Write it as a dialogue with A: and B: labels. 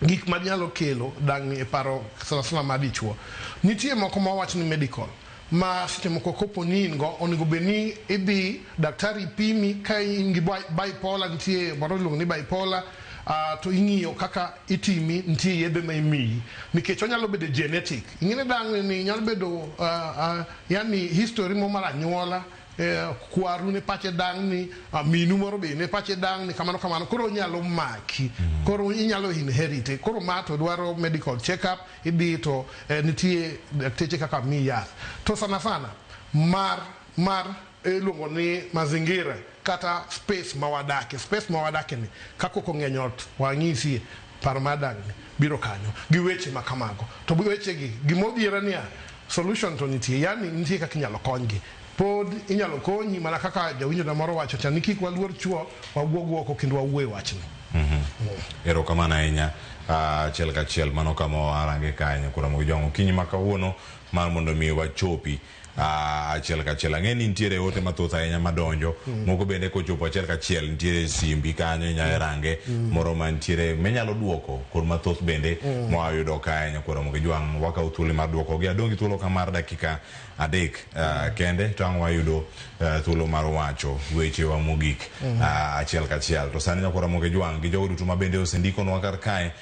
A: Gik manyalo kelo dang'ni e paro sana sana mar dichuo. Nitie moko ma wawach ni medical ma seche moko kopo ni in go, onego bed ni idhi daktari pimi ka in gi bipolar. Nitie moro iluongo ni bipolar, to ing'iyo kaka itimi, nitie yedhe ma imiyi nikech onyalo bedo genetic. Ing'e ni dang'ni ni nyalo bedo yani history mo mar anyuola, kwaru ne pache dang'ni, minu moro be ne pache dang'ni, kamano kamano. Koro onyalo maki, koro inyalo inherit. Koro ma to dwaro medical check up, idhi to nitie dakteche kaka miyi yath. To sana sana mar iluongo ni mazingira kata space ma wadake, space ma wadake ni ka koko ng'eny ot, wang'isie paro mar dang'ni biro kanyo gi weche ma kamago. To wechegi gimodhiera niya, solution to nitie, yani nitie kaka inyalo konygi, pod inyalo konyi mana kaka jawinjo na moro wacho cha ni kik waluor chuo, wawuog oko kendo wawuo e wachni.
B: Erokamano ahinya. Achiel kachiel mano kama warange kanyo koro Ramogi Jwang' okinyi ma kawuono mar mondo mi wachopi achiel kachiel. Ang'e ni nitiere ote mathoth ahinya madonjo, moko bende kochopo achiel kachiel nitiere simbi kanyo inyalo range moro mantiere minyalo duoko kod mathoth bende mwayudo kae. Nyakwa Ramogi Jwang', wakawo thuolo mar duokogi. Adong' gi thuolo ka mar dakika 3 kende to ang' wayudo thuolo mar wacho wechewa mogik achiel kachiel. To sani, nyakwa Ramogi Jwang' gi jogo duto ma bende osendikonwa kar kae.